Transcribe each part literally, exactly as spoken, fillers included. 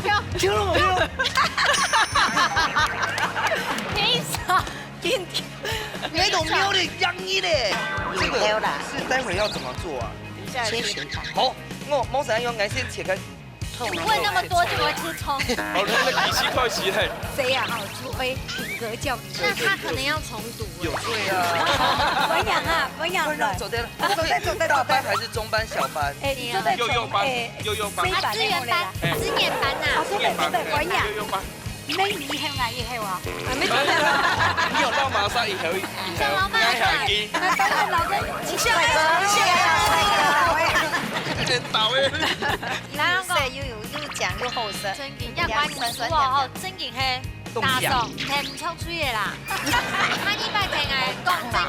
跳了没有？你啥？那种没有的让你嘞，这个是待会要怎么做啊？切水果。好，我毛三用来先切开。问那么多就会吃葱。好，那个机器开始嘞。谁呀？哈，除非品格教育。那他可能要重读。有罪啊。分人啊，分人。分人走掉了。走掉，走掉，大班还是中班、小班？哎，你坐在幼幼班，哎，幼幼班。啊，资源班，哎，资源班呐。啊，坐在，坐在，分人。幼幼班。 你们以后啊，以后啊。啊，没有。你有到马上以后，以后，小老板。哎，好的。那当然，老师，你笑，你笑，你笑。有点倒哎。又色又油，又靚又好食。正經，要管你食哦，吼，正經係，大爽，聽毋出嘴个啦。下一擺聽哎，講正經个啦。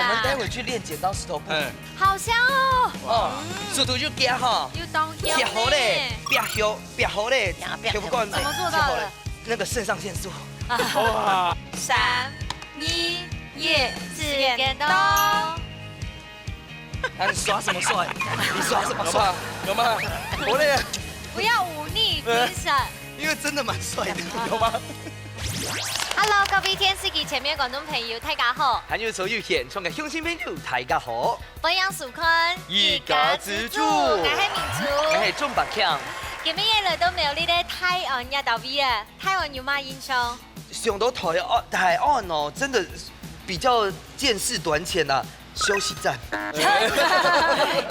我們待會去練剪刀石頭布。嗯。好香哦。哦，速度就加哈。又當香呢。切好嘞，不要修，不要好嘞，全部過來。怎麼做到的？切好嘞。 那個腎上腺素。哇！三、二、一，時間到。啊，你耍什麼帥？你耍什麼帥？有嗎？有嗎？我嘞，不要忤逆評審。因為真的蠻帥的，有嗎？Hello，各位電視機前面的觀眾朋友，大家好。還有所有現場的鄉親朋友，大家好。歡迎收看一家之煮，我係明珠，我係鍾百強。今日也來到苗栗个大安這搭位啊， 大安有麼印象？想到大安，大安哦，真的比較見識短淺啊，休息站。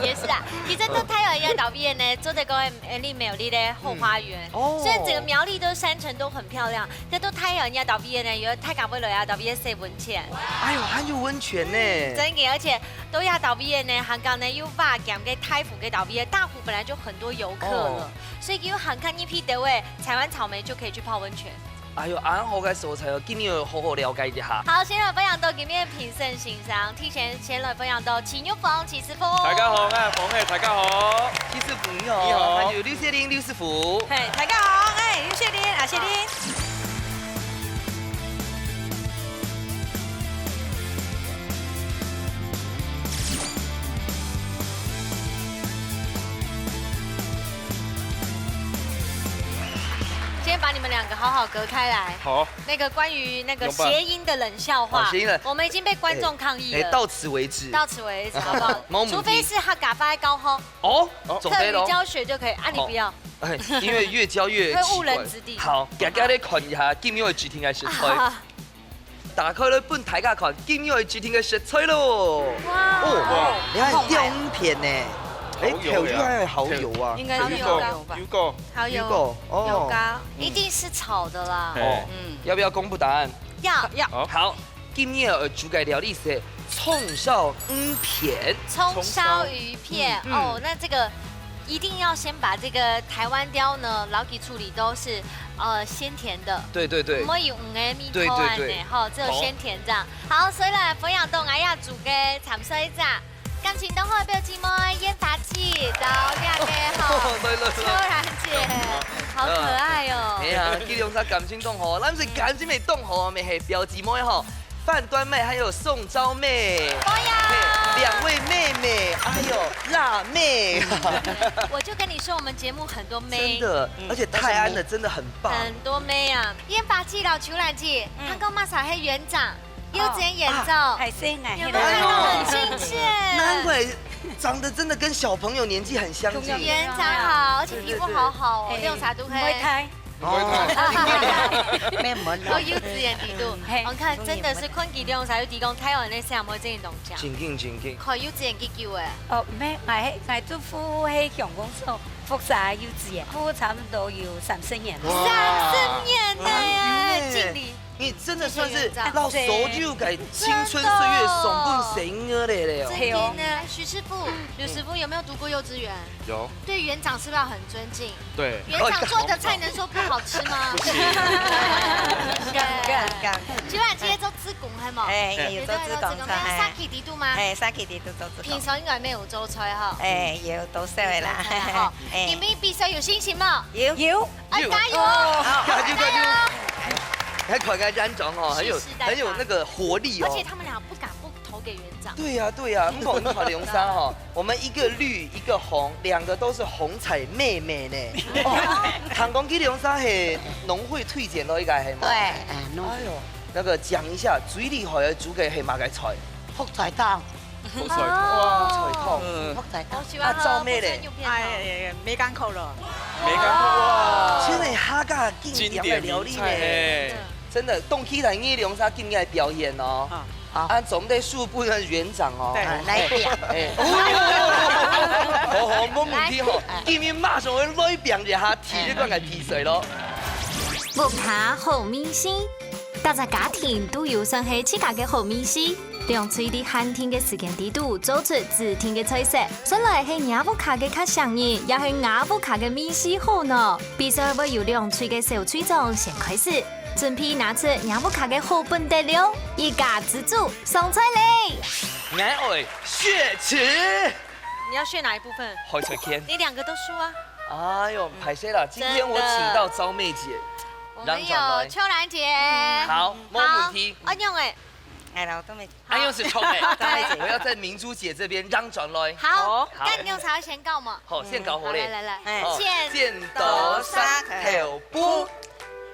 也是啊，其實到大安這搭位呢，做得講係苗栗个後花園，嗯。哦。雖然整個苗栗都山城都很漂亮，但到大安這搭位呢，有大家會來這搭位洗溫泉。哎喲，還有溫泉呢。嗯，真的，而且到這搭位呢，還講呢，有畫鹹个大湖个搭位，大湖本來就很多遊客了，哦。所以有還看一批的位，採完草莓就可以去泡溫泉。 哎喲，恁好个所在哦，今日要好好了解一下。好，先來分享到今日的評審先生，提前先來分享到徐玉鳳徐師傅。大家好，我係鳳，大家好。徐師傅你好，你好。還有劉雪玲劉師傅。嘿，大家好，哎，劉雪玲，啊，雪玲。先把你們兩個好好隔開來。好。 那個關於那個諧音的冷笑話，好，諧音的。我們已經被觀眾抗議了。哎，到此為止。到此為止，好不好？毛姆除非是客家話教學，哦，哦。客語教學就可以，啊，你不要。好。哎，因為越教越奇怪。會誤人子弟。好，大家來看一下今日个指定个食材。啊。打開來分大家看今日个指定个食材咯。哇。哦，你看，好澎湃。吊片呢？哎，好油呀。頭油還係好油啊？應該是好油吧。油果。好油。油果，哦。油膏，嗯。一定是炒的啦。哦。嗯。要不要公布答案？ 要。要。好。好，今日要煮个料理係蔥燒魚片。蔥燒魚片，嗯。哦，那這個一定要先把這個台灣鯛呢，摎佢處理到係，呃，鮮甜的。對，對，對。毋好用魚个味道恁呢，對，對，對。吼，只有鮮甜這樣。好。好，所以呢，分享到𠊎也煮个參賽者。 感情當好个表姊妹燕華姊，摎這個吼，來，來，來。秋蘭姐，好可愛哦。哎呀，佢兩儕感情當好，咱毋係感情會當好，乜係表姊妹吼，范端妹還有宋昭妹。哎呀。嘿，兩位妹妹，哎喲，辣妹。我就跟你說，我們節目很多妹。真的，嗯。而且泰安的真的很棒。很多妹啊，燕華姊摎秋蘭姊，嗯。還有麼儕係園長。 幼稚園園長。哦，啊，還細，哎，有沒有很親切？難怪長得真的跟小朋友年紀很相近。園長好，而且皮膚好好哦，對，對，對。兩儕都係。毋會大。毋會大。哦。沒有門了。哦，幼稚園底肚。嘿。我看真的是看佢兩儕有提供台灣个社會這種東西。正經，正經。開幼稚園幾久誒？哦，無，𠊎係，𠊎做服務係鄉公所，福沙幼稚園，服務差不多有三十年了。哇。三十年了耶，哇。敬禮。 你真的算是摎所有个青春歲月送分細人仔了哦。真的呢，徐師傅，徐師傅有沒有讀過幼稚園？有。對園長是不是要很尊敬？對。園長做的菜能說不好吃嗎？不行。對。敢，敢。今晚直接做志工，係無？哎，有做志工，有做志工，有上去底肚嗎？哎，上去底肚做志工。平常應該沒有做菜哈。哎，有做菜啦。有做菜哈。哎。你們比賽有信心嗎？有。有。 哎，加油！哦，加油，加油！加油！還看看園長哦，很有，是，是，很有那個活力哦。而且他們倆不敢不投个園長。對呀，對呀，毋過你看兩儕吼，我們一個綠，一個紅，兩個都是紅彩妹妹呢。哦，聽講這兩儕係農會推薦咯，應該係嘛？對，哎，農會。哎喲，那個講一下，最厲害个煮个係麼个菜？覆菜湯。覆菜湯。哦。覆菜湯。嗯。覆菜湯。我喜歡喝覆菜肉片湯。哎，哎，哎，梅干扣肉。梅干扣肉。哇。真係客家經典个料理呢。經典名菜，嘿。真的，當期待你兩儕今日个表演哦。好。 好。啊，總得輸分園長哦。對。啊，來一點。哎，哎。好，好，無問題吼。來。今日馬上來一點一下，提這罐个提水咯。屋下好味緒，逐隻家庭都有算係自家个好味緒。兩隊在限定个時間裡肚做出指定个菜色，算來係若屋下个客上人，也係吾屋下个味緒好呢。比賽會由兩隊个小隊長先開始。 準備拿出若屋下个好本底料，一家之煮上菜咧！𠊎愛血池。你要血哪一部分？海菜片。你兩個都輸啊。哎喲，嗯。歹勢啦，今天我請到昭妹姐，我們有讓轉來。秋蘭姐。嗯。好，無問題。好，恁樣誒。哎，來，我都沒 哎喲，係錯誒。對。我要在明珠姐這邊讓轉來。好，好。該你用茶先告嘛。好，先告好咧。好，來，來，來。哎。好，剪刀石頭布。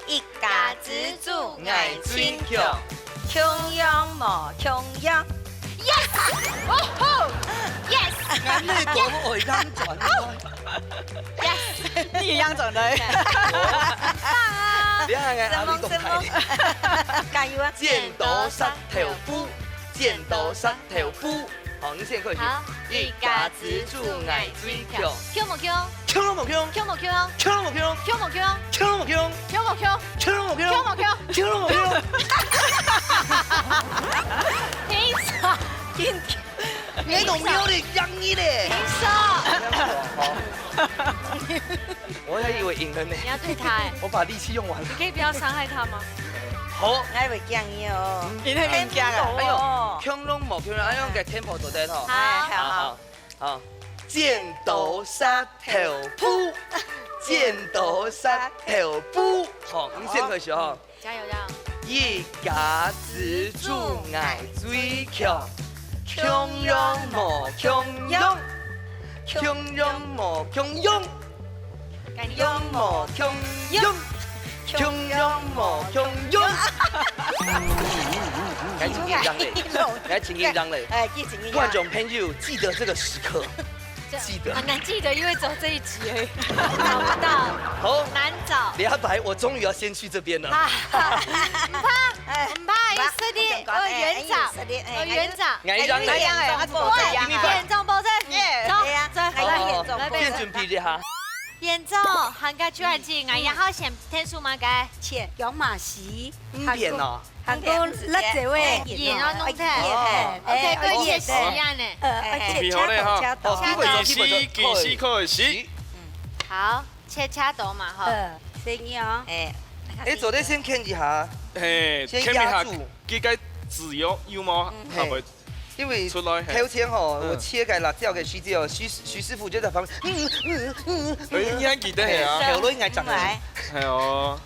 一家之煮𠊎最強。共樣無共樣。Yes！哦吼！Yes！恁樣講，我會讓轉來。Yes！你讓轉來。棒啊！你看，𠊎壓力都大咧。加油啊！剪刀石頭布。 剪刀石頭布。好，你先開始。好，一家之煮𠊎最強。強無強？強無強？強無強？強無強？強無強？強無強？強無強？強無強？強無強？強無強？停手！停手！你都沒有咧，讓你咧。停手！好。 我還以為贏了呢。你要對他欸。我把力氣用完了。你可以不要傷害他嗎？好。𠊎會驚你哦。你太緊張了。哎喲，強龍無強龍，哎喲，該tempo做得吼。好。哎，好，好。好，好。剪刀石頭布，剪刀石頭布。好，你先開始哈。 加油，加油。一家之煮𠊎最強，共樣無共樣，共樣無共樣，樣無共樣，共樣無共樣。該真緊張咧，該真緊張咧。哎，真緊張。觀眾朋友，記得這個時刻。 記得。很難記得，因為只有這一集而已，找不到。好。難找。李阿白，我終於要先去這邊了。啊，毋怕，毋怕，有實力，有園長，有園長。哎，園長，哎，園長保證，耶。走，走，來，來，來，先準備一下。園長，還該就安靜，哎，然後先天數嘛，該切，養馬西，五片哦。 還過辣椒味。鹽啊，弄忒。哦。OK，過一些時間呢。呃，而且加豆，加豆。哦，因為其實，其實可以洗。好，切加豆嘛，哈。呃，先哦。哎。哎，做得先看一下。嘿，先壓住。看一下，這個籽油有無？嗯。好，嘿。因為出來，嘿。頭前吼，嗯。我切該辣椒个時節哦，徐，徐師傅就在旁邊，嗯，嗯，嗯，嗯。哎，你還記得係啊？頭腦應該長得。嗯。哎喲。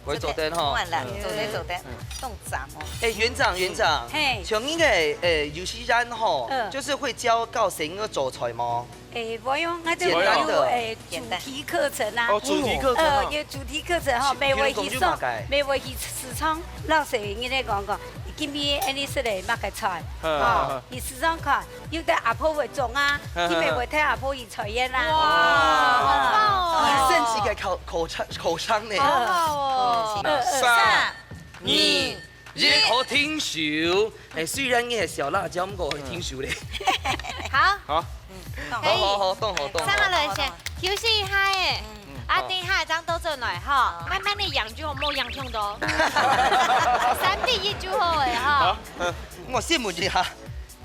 會做得吼。做得，做得，嗯。當讚哦。哎，園長，園長，嘿。像你个，呃，遊戲人吼，嗯。就是會教教學生个做菜嗎？哎，會哦，𠊎就有，簡單。哎，主題課程啊。哦，主題課程啊。呃，有主題課程吼，是，每位去上，比如講有麼个？每位去市場，老師跟你講講，今日恁樣食个麼个菜，嗯，哦，嗯，嗯。你市場看， 有个阿婆會種啊，嗯，嗯，嗯。佢乜會替阿婆去採煙啊。哇，嗯。好棒哦。很神奇个口，口腔，口腔呢。好好哦。嗯。三、二、一，好，停手。哎，雖然你係小辣椒，毋過會停手咧。好。好。可以。好，好，好，動好，動好。上好了，先休息一下耶。嗯。啊，等一下，這樣倒轉來哈，好。慢慢地養就好，莫養忒多。三比一就好誒哈。好。嗯。我先問一下，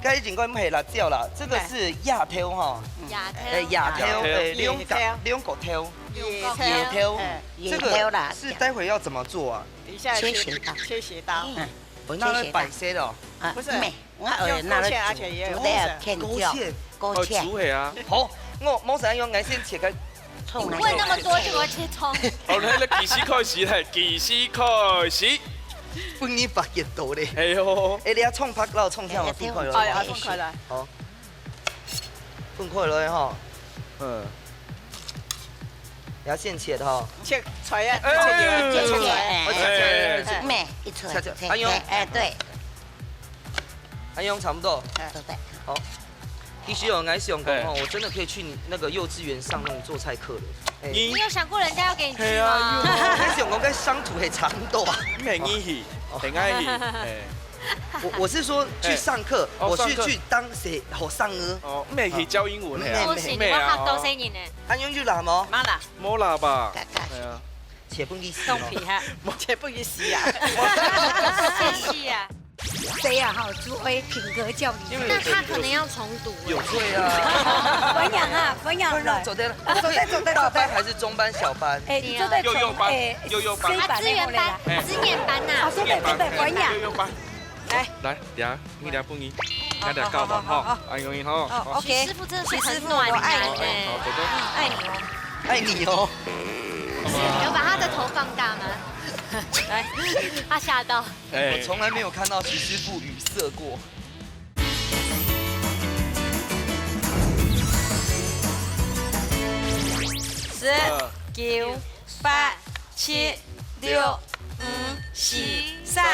該應該毋係辣椒啦，這個是野豆哈。野豆。哎，野豆，野豆。哎，龍角，龍角豆。野豆。野豆。哎，這個是待會要怎麼做啊？等一下切，切斜刀。切斜刀。嗯。哦，那會白色的哦。切斜刀。啊，不是，沒，我，呃，用勾芡，那個而且也有紅色。勾芡。勾芡。哦，煮的啊。好，我，我想用來先切開。蔥來。你問那麼多，就給我切蔥。好，來，來，計時開始，來，計時開始。分你發現到咧。哎喲。哎，你愛創白摎創香哦，哎，分開來。哎呀，分開來。好，分開來吼。嗯。你要現切的哈。切出來啊，哎，切出來，切出來。哎，切，切，切，切。咩，一出來就切，切，切，切。哎，對。 恁樣差不多。嗯，對。好。其實哦，𠊎想講哦，哎。我真的可以去你那個幼稚園上那種做菜課了。哎。你你有想過人家要給你去嗎？哎呀，你有。𠊎想講，跟鄉土還差不多啊。你很義氣，哦。很愛去，哎。我，我是說去上課，哎。哦，我是去當誰，上課。好上啊。哦，你係去教英文的啊？嗯，不行，你會嚇到細人呢。恁樣就難嗎？無啦。無啦吧？嘎嘎。哎呀。切分佢死哦。當皮哈，切分佢死啊。死啊。 對啊，哈，就愛品格教育。因為那他可能要重讀。有罪啊。分享啊，分享了。分享走掉了。走掉，走掉，走掉。大班還是中班、小班？哎，你走掉幼幼班，哎，幼幼班。啊，資源班，哎。資源班吶。啊，走掉，走掉，分享。幼幼班。來。來，呀，你來分你，你來教吧，好，好，好，好。哈，哎，容易哈。好，OK。徐師傅真的是很暖男呢。徐師傅，我愛你。好，走掉。嗯，愛你哦。愛你哦。有把他的頭放大嗎？來，他嚇到。 哎。我從來沒有看到徐師傅語塞過。十、二、九、八、七、六、五、四、三、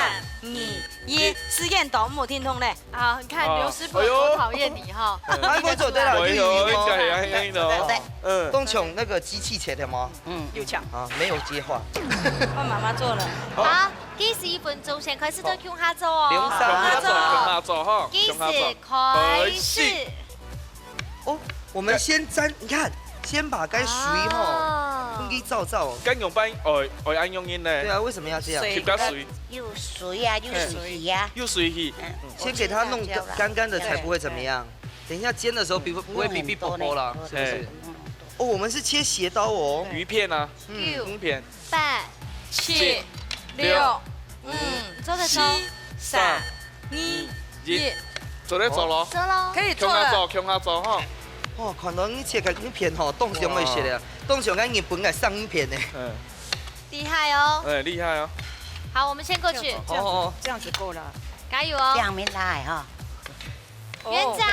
二、一，時間到，毋好停動咧。啊，你看，哦。劉師傅有多討厭你哈。哎呦。啊，𠊎做得啦，哎呦，就贏哦。應該也應該的哦。對。嗯。當像那個機器切的嗎？嗯。又搶。啊，沒有接話。換媽媽做了。好。好。 計時一分鐘，先開始做共下做哦。共下做，共下做吼，計時開始。哦，我們先沾，你看，先把該水吼，啊。分佢燥燥。該仰般愛，愛恁樣呢？對啊，為什麼要這樣？水。吸該水。有水啊，有水氣啊。有水氣。嗯。先給它弄乾，這樣就好了。乾乾的才不會怎麼樣。對。等一下煎的時候，比，不會嗶嗶啵啵啦，嗯，是不是？嗯。哦，我們是切斜刀哦。魚片啊，嗯。魚片。 八、七、七、六、六、五，做得做。四、三、二、一。做得做咯。做咯。可以做了。共下做，共下做吼。哇，看到你切个影片吼，當想愛食了，哇。當想愛日本个上影片呢。嗯。厲害哦。哎，厲害哦。好，我們先過去。這樣子，這樣子，哦，哦。這樣子夠了。加油哦。這樣沒來哈。 園長，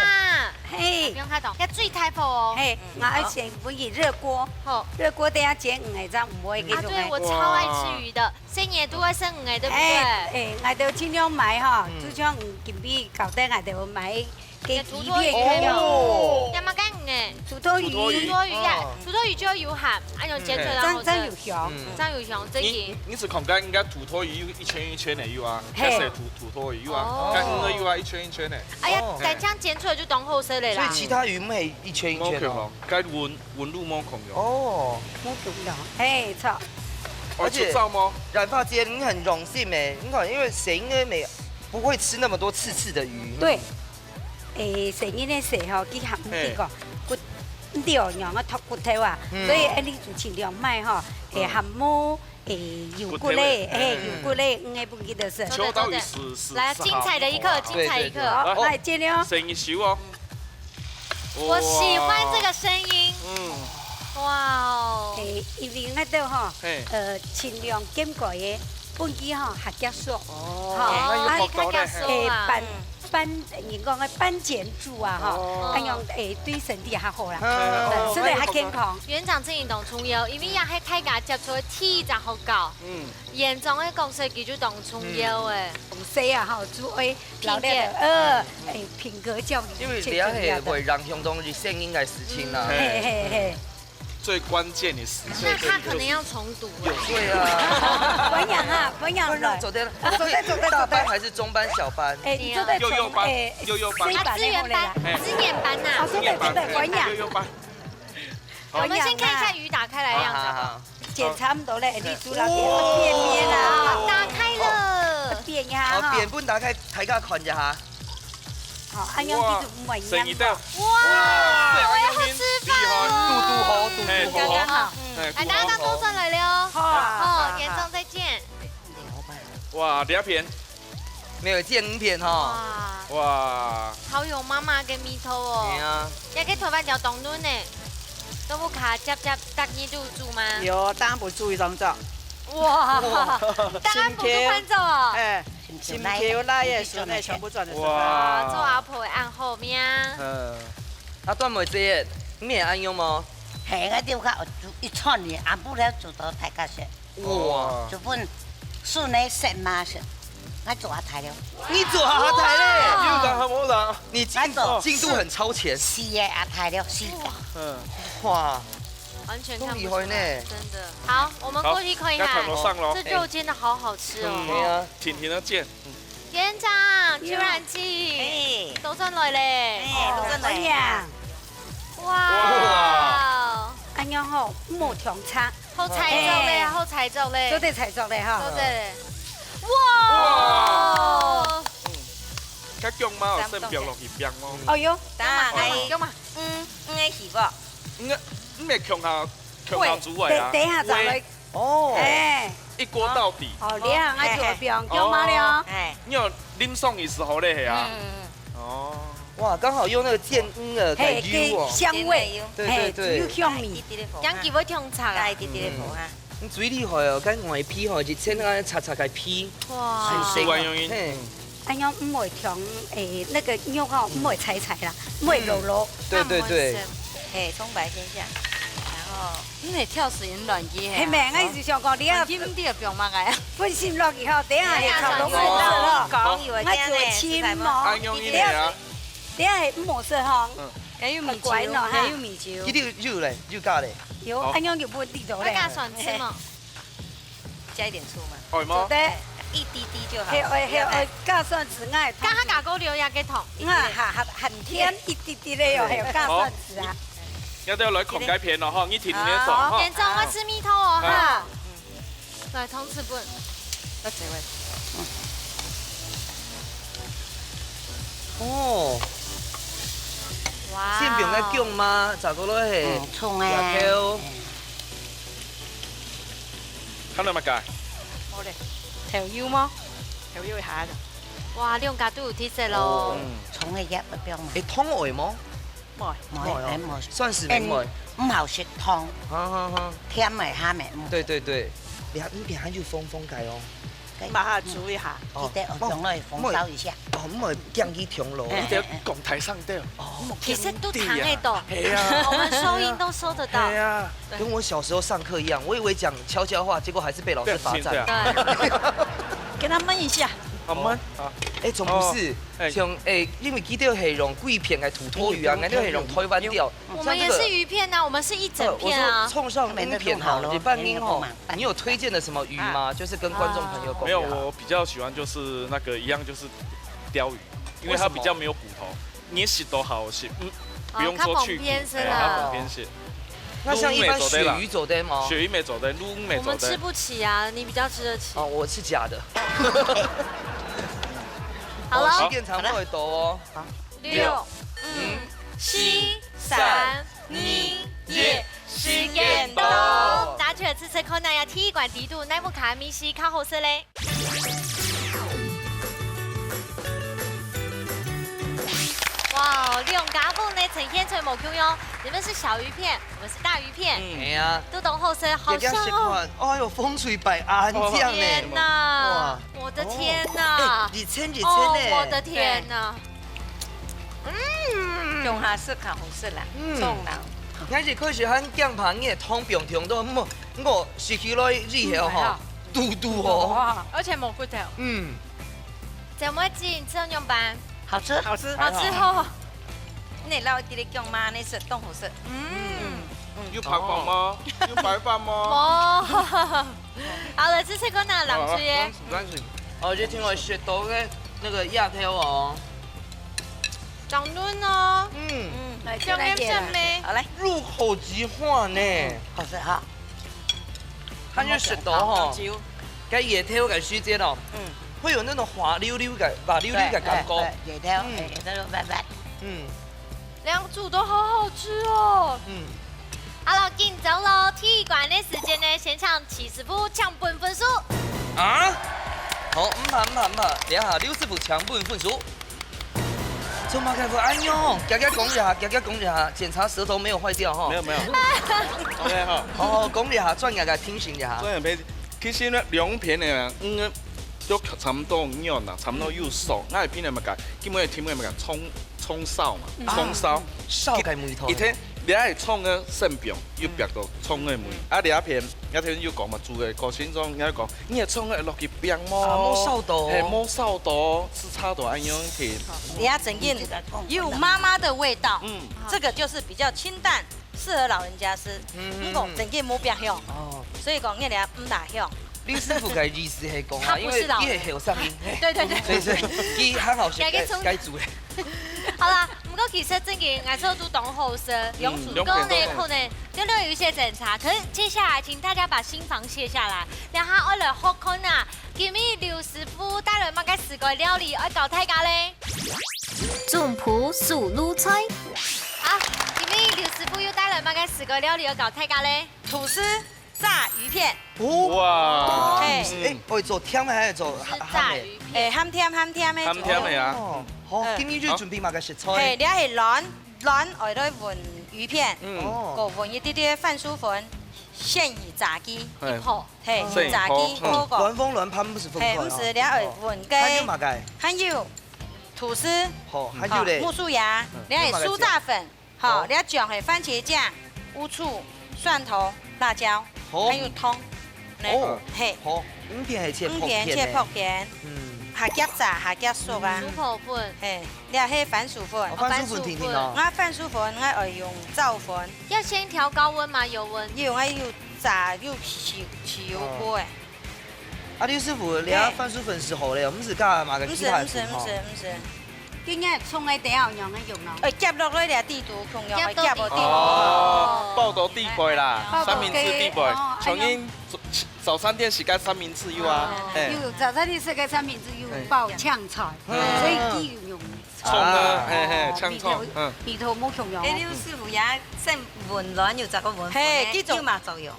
嘿。不用太動，要最大火哦。嘿，嗯。𠊎愛先分佢熱鍋。好。熱鍋等下煎魚仔，正毋會啊，對，我超愛吃魚的，哇。細人仔都愛食魚仔，對不對？哎，哎，𠊎兜盡量買吼，嗯。就像今晡日搞得𠊎兜買个魚片一樣。哦。要麼个魚仔？土魠魚。土魠魚。土魠魚呀，哦。土魠魚就要有鹹，哎喲，煎出來正，正有香。嗯。正有香，正經。你，你是看該應該土魠魚有一圈一圈个有啊，嘿。該係土，土魠魚有啊，哦。該魚仔有啊，一圈一圈个。 哎呀，哦。該恁樣煎出來就當好食了啦。所以其他魚毋係一圈一圈哦。無共樣，該紋，紋路無共樣。哦。無共樣，嘿，著。哦，而且出汁無？染髮姐，你很榮幸欸，你看，因為細人仔不會吃那麼多刺刺的魚。對。欸，細人仔細吼，佢還毋知講，嘿。骨，毋知哦，仰个擇骨頭啊，嗯。所以，欸，你就盡量買吼，欸，嗯。還無 欸，有骨个，骨頭个，欸，嗯。有骨个，嗯，欸，分佢兜食。秋刀魚是，是，來，是好。精彩的一刻，精彩一刻。對，對，對。好，來，來，接了。聲音秀哦。我喜歡這個聲音。哇。嗯。哇哦。欸，因為𠊎兜吼，嘿。呃，盡量揀過个，分佢吼，較結實。哦，吼，那有好搞呢，啊，較結實啊。欸，半，嗯。 半，人講个半煎煮啊，吼，哦。恁樣，欸，對身體較好啦，嗯，哦，食了較健康。園長真經當重要，因為也係大家接觸个第一隻學校，嗯。園長个角色佢就當重要欸。嗯。從細啊，吼，就愛老了，品格。呃，欸，品格教育因為這樣係最重要的。會影響到你細人个事情啦。嗯。嘿，嘿，嘿。 最關鍵的時刻。那他可能要重讀了。有罪啊。分享啊，分享了。分享走掉了。啊，走掉，走掉，走掉。大班還是中班、小班？欸，你走掉幼幼班，欸，幼幼班。四班的好了啦。啊，資源班。資源班吶。啊，走掉，走掉，分享。幼幼班。好。我們先看一下魚打開來的樣子，好不好？好，好，好。剪差不多了，欸，你煮了，哇。變面啊。打開了。變呀，好，哈。變分大家，大家看一下哈。 好，恁樣佢就毋會黏了。哇，生意大。哇，哇，我要去吃飯了。厲害。嘟嘟好，嘟嘟好。嘿，剛剛好。嗯。嘿，哎，大家當多轉來了哦。好啊。好，園長再見。哇，兩片。沒有見五片哈。哇。哇。好有媽媽个味道哦。對啊。也可以頭髮條當嫩呢。都不卡夾夾，大家都有煮嗎？有，當然不注意動作。哇，答案不是伴奏哦。哎，心跳來的時候呢，全部轉得出來。哇，做阿婆的暗號咩？嗯，啊，端妹姐，你也恁樣無？嘿，我就較一串呢，阿母了做到大家食。哇，就分孫仔食嘛食，我做阿太了。你做阿太咧？有人還無人？你進進度很超前。四个阿太了，四个。嗯，哇，完全看不出來，都厲害呢。真的。好，我們過去看一看，好，要看樓上咯。這肉煎得好好吃哦。嗯，對啊。甜甜的煎。店長，秋蘭姐，哎，都轉來咧。哎，都轉來。哇，哇，恁樣吼，無相差。好彩著咧，哎，好彩著咧，做得彩著咧哈。做得咧。哇！哇！該薑嫲有先放落去放哦。哦喲，等下，哎，薑嫲，嗯，嗯，个是無？嗯，嗯，个薑下，薑下煮个啊。喂，等，等一下再來。喂。哦。哎。一鍋到底。哦，你看，哎，就放薑嫲了。哦。哎。你有淋上去時候咧，係啊？嗯，嗯，嗯。哦。哇，剛好用那個煎魚的，嘿，感覺哦。給香味，對，對，對。嘿，有香味。一滴滴的火啊。香氣會衝出來。加一滴滴的火啊。嗯。你最厲害哦，跟外皮吼，一層啊，擦擦个皮。哇。很神啊。不管用意。嘿。嗯。 恁樣毋會像，誒，那個肉吼，毋會柴柴啦，毋會老老。嗯，對，對，對。嘿，蔥白先下，然後，嗯，會跳死人亂去嘿。係咩？𠊎意思想講，你啊，亂去毋知放麼个啊。分心落去吼，等下會炒到無色吼。講有个，𠊎就會清哦。哎，用一點啊。等下，等下會無色吼。嗯。還有米酒，乖乖喏，哈。還有米酒。一定有嘞，有加嘞。有，好。恁樣就毋會滴到咧。愛加蒜絲無？ 加一點醋嗎？愛嗎？做得。一滴滴就好，嘿，嘿，嘿，不要太，嘿，加蒜子愛，加下加高流呀，个糖。啊，哈，哈，很甜，一滴滴的喲，嘿，加蒜子啊。好。要不要來看該片了哈？你聽你的爽哈。好，店長，我吃米湯哦，哈。啊。來，湯匙分。那這位。哦。哇哦。先放該薑嘛，再過來嘿，嗯，蔥欸。辣椒。嗯。 看到麼个？好咧，豆油嗎？豆油一下就。哇，兩家都有特色咯。哦。嗯。蔥个葉要不要嘛？誒，湯愛無？無。無，無哦。誒，無。蒜絲無愛。嗯，毋好食湯。好，好，好。甜个，鹹个，嗯。對，對，對。你還，你等下有風，風改哦。 馬上煮一下。哦，記得用來紅燒一下。哦，毋好驚佢長老。哎，你得講台上對。哦，其實都聽得到。係啊。我們收音都收得到。係啊，對。跟我小時候上課一樣，我以為講悄悄話，結果還是被老師罰站。對，對。給他燜一下。好，燜。好。誒，總不是，哦，哎。像，誒，因為佢兜係用歸片个土魠魚啊，𠊎兜係用台灣鯛。 我們也是魚片啊，我們是一整片啊。呃，我說蔥燒魚片哈，一般人吼，你有推薦的什麼魚嗎？啊。就是跟觀眾朋友講一下。沒有，我比較喜歡就是那個一樣，就是鯛魚，因為它比較沒有骨頭，為什麼？你食到好食，嗯，哦，不用說去骨，較方便是吧？哎，較方便些。那像一般鱸魚做得嗎？鱸魚乜做得，鱸魚乜做得。我們吃不起啊，你比較吃得起。哦，我是假的。好了。哦，時間差不多會到哦。好。 六、五、四、三、二、一，時間到。拿出來試試看，那要踢館底肚，哪一款味緒較好食咧？哇，兩家分呢呈現出無共樣，你們是小魚片，我們是大魚片。嗯。哎呀。都當好食，好香哦。哎喲，風水擺恁靚呢。天哪，哇。我的天哪。哦。哎，你稱，你稱呢。哦，我的天哪。 嗯。鄉下食較好食啦，嗯。重啦。𠊎一開始還驚怕你个湯放忒多，毋過，毋過食起來以後吼，嗯，還好。堵堵哦。哇，而且無骨頭。嗯。姊妹姊，你吃到仰般？好吃。好吃。好吃吼。你撈一滴滴薑嫲，你食當好食。嗯。嗯。有白飯嗎？有白飯嗎？無。好了，這次過拿冷水耶。啊，冷水，冷水。哦，這聽我食到个那個鴨頭哦。 當嫩哦。嗯。嗯，來，香香味。好，來。入口即化呢。嗯，好食哈。它就食到吼，好，好，好。該夜頭个時節哦，嗯。會有那種滑溜溜个、滑溜溜个感覺。對，對，對，夜頭，嗯。哎，夜頭就拜拜。嗯。兩組都好好吃哦。嗯。好了，緊張咯，踢館个時間呢，先請徐師傅搶分分數。啊？好，毋怕，毋怕，毋怕，等一下劉師傅搶分分數。 做麼个會恁樣？遽遽講一下，遽遽講一下，檢查舌頭沒有壞掉哈。沒有，沒有。OK哈。哦，講一下，專業个評審一下。專業評審。其實呢，兩片个，嗯，都差毋多軟啦，差毋多有熟。𠊎一片个麼个，基本个題目个麼个，蔥，蔥燒嘛，蔥燒。燒个味道。佢聽，你愛蔥个生病，又變到蔥个味。啊，你一片，你聽又講嘛，煮个過程中，你愛講，你个蔥个落去冰無？啊，無燒到。嘿，無燒到，係差到恁樣去。你要整个有媽媽的味道，嗯，這個就是比較清淡，適合老人家吃。嗯，毋過整个無變香，哦，所以講你倈毋大香。劉師傅个意思係講啊，因為佢係後生人，對對對，所以所以佢很好學，該該煮。好啦，毋過其實正經，𠊎做都當好食，用煮過呢，可能真的有一些檢查。可是接下來，請大家把心防卸下來，讓他愛來學看啊。今日劉師傅帶來麼个四个料理愛教大家咧？總舖手路菜。好，今日劉師傅又帶來麼个四个料理愛教大家咧？吐司炸魚片。哇！係，欸，愛做甜个還係做鹹个？係炸魚片。欸，鹹甜鹹甜个。鹹甜个啊。哦，好，今日就準備麼个食材？係，這係卵，卵愛來炆魚片，哦，過搵一滴滴番薯粉，先油炸佢，係，係，先油炸佢，好過。卵黃卵白毋係粉粉哦。係，毋係，這愛炆个。還有麼个？還有吐司，好，還有咧？木薯芽，這係酥炸粉。 好，你愛醬係番茄醬、烏醋、蒜頭、辣椒，好，還有糖。哦，係，好，五片係切薄片，五片切薄片，嗯，下腳炸下腳熟啊。嗯，豬頭粉，係，你愛係番薯粉，哦，番薯粉定定哦。𠊎番薯粉，𠊎愛用燥粉。要先調高溫嗎？油溫？有，𠊎有炸有起起油鍋誒。 啊，劉師傅，你个番薯粉係好个，毋係加麼个其他个粉吼？毋係，毋係，毋係，毋係。今日蔥个底下仰个用咯？呃，夾落來个底肚共樣，夾到底肚。哦，包到底背啦，三明治底背，像人早餐店食个三明治有啊，係。有早餐店食个三明治有包青菜，所以佢有用蔥啊，係係，青蔥，嗯，味道無共樣。欸，劉師傅也先搵卵有這個搵粉，係，佢種有嘛作用。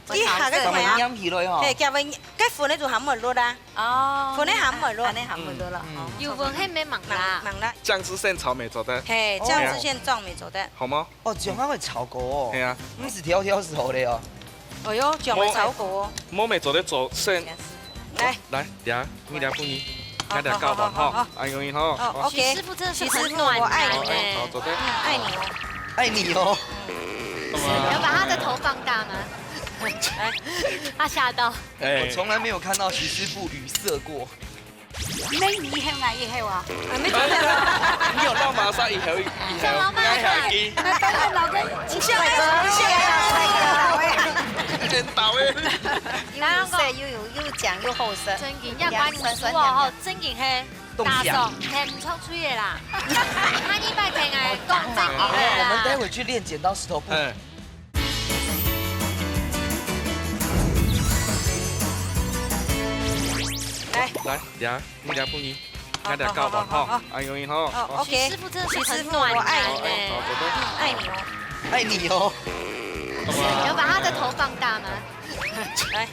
佢下个菜啊，黏起來吼。係，夾个，該粉个就下毋會落啊。哦，粉个下毋會落。恁樣下毋會落啦。有粉係免吂啦。吂啦。醬汁先炒乜做得。係，醬汁先裝乜做得。好嗎？哦，醬還會炒過哦。係啊。毋係條條係好个哦。哎喲，醬會炒過哦。無乜做得做先。來。來，等下，你等下分你。 大家搞完哈，好，好，好，好。哎呦，你好。哦，OK。徐師傅真的是很暖男欸。徐師傅，我愛你。好，走的。嗯，愛你哦。愛你哦。幹嘛？有把他的頭放大嗎？他嚇到。哎。我從來沒有看到徐師傅語塞過。沒，你以後啊，以後啊。啊，沒有。你有老馬上以後，以後，像老馬上。該還給。那當然，老哥，你笑，你笑，你笑。真倒欸。又有色，又有，又講，又好色。真緊，要管你說哦，吼，真緊嘿。 打爽，聽毋出來个啦。下二擺聽𠊎講正經个啦。我們待會去練剪刀石頭布。哎。來，來，呀，你倆不你，大家搞完哈，哎呦，你好。哦，OK。徐師傅真的是很暖男欸。好，走的。愛你哦。愛你哦。幹嘛？有把他的頭放大嗎？來。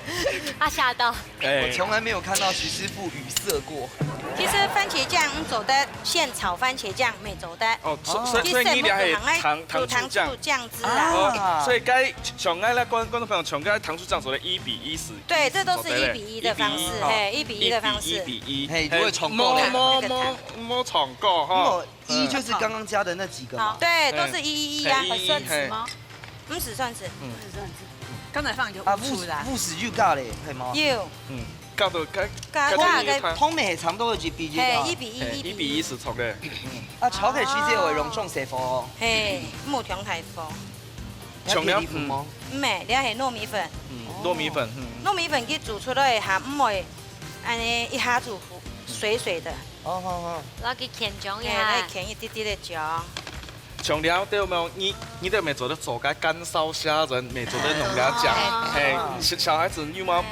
他嚇到。 哎。我從來沒有看到徐師傅語塞過。其實番茄醬毋做得，現炒番茄醬乜做得。哦，所，所以，所以你倈係糖，糖醋醬。糖醋醬汁啊。哦，所以該像𠊎來觀，觀眾朋友，像該糖醋醬做得一比一係。對，這都是一比一的方式，一比一，嘿，一比一的方式。一比一，嘿，如果重複的。莫，莫，莫，莫重複哈。如果一就是剛剛加的那幾個嘛。好，對，都是一一一啊。嘿，一一，嘿。 毋使蒜絲。嗯。毋使蒜絲。剛才放一個烏醋啦。啊，烏，烏醋有加咧，係無？有。嗯，加到，加，加，加到一湯。湯呢，差不多一比一啊。嘿，一比一，嘿，一比一。一比一係著个。嗯。啊，炒起來其實會用中細火哦。嘿，莫用大火。像了，要鐵力粉嗎？嗯。毋係，這係糯米粉。嗯，糯米粉，嗯。糯米粉佢煮出來還毋會，恁呢一下煮水水的。哦，好，好。我要去牽醬一下。嘿，來牽一滴滴个醬。 像了，對無？你，你兜乜做得做个乾燒蝦仁，乜做得弄了醬。哦。嘿，小，小孩子有無？嗯。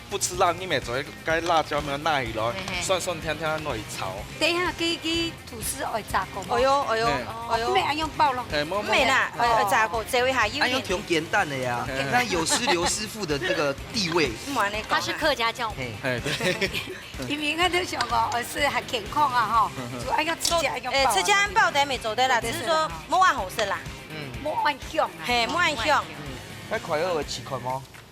不吃辣，你乜做个辣椒乜拿起來，嘿嘿。酸酸甜甜拿去炒。等一下，這，這吐司愛炸過嗎？哎喲，哎喲，嘿。哎喲。毋係恁樣包咯。嘿，無，無。毋係啦，愛，愛炸過，炸一下有點。哎喲，挺簡單的呀。嘿嘿。那有失劉師傅的這個地位。毋好恁呢講啊。他是客家教母。嘿。嘿，對。 因為𠊎都想講，呃，係較健康啊，吼，就恁樣直接恁樣包啊。呃，直接恁包等於做得啦，只是說無恁好食啦。嗯。無恁香啊。嘿，無恁香。嗯。該快樂个試看無？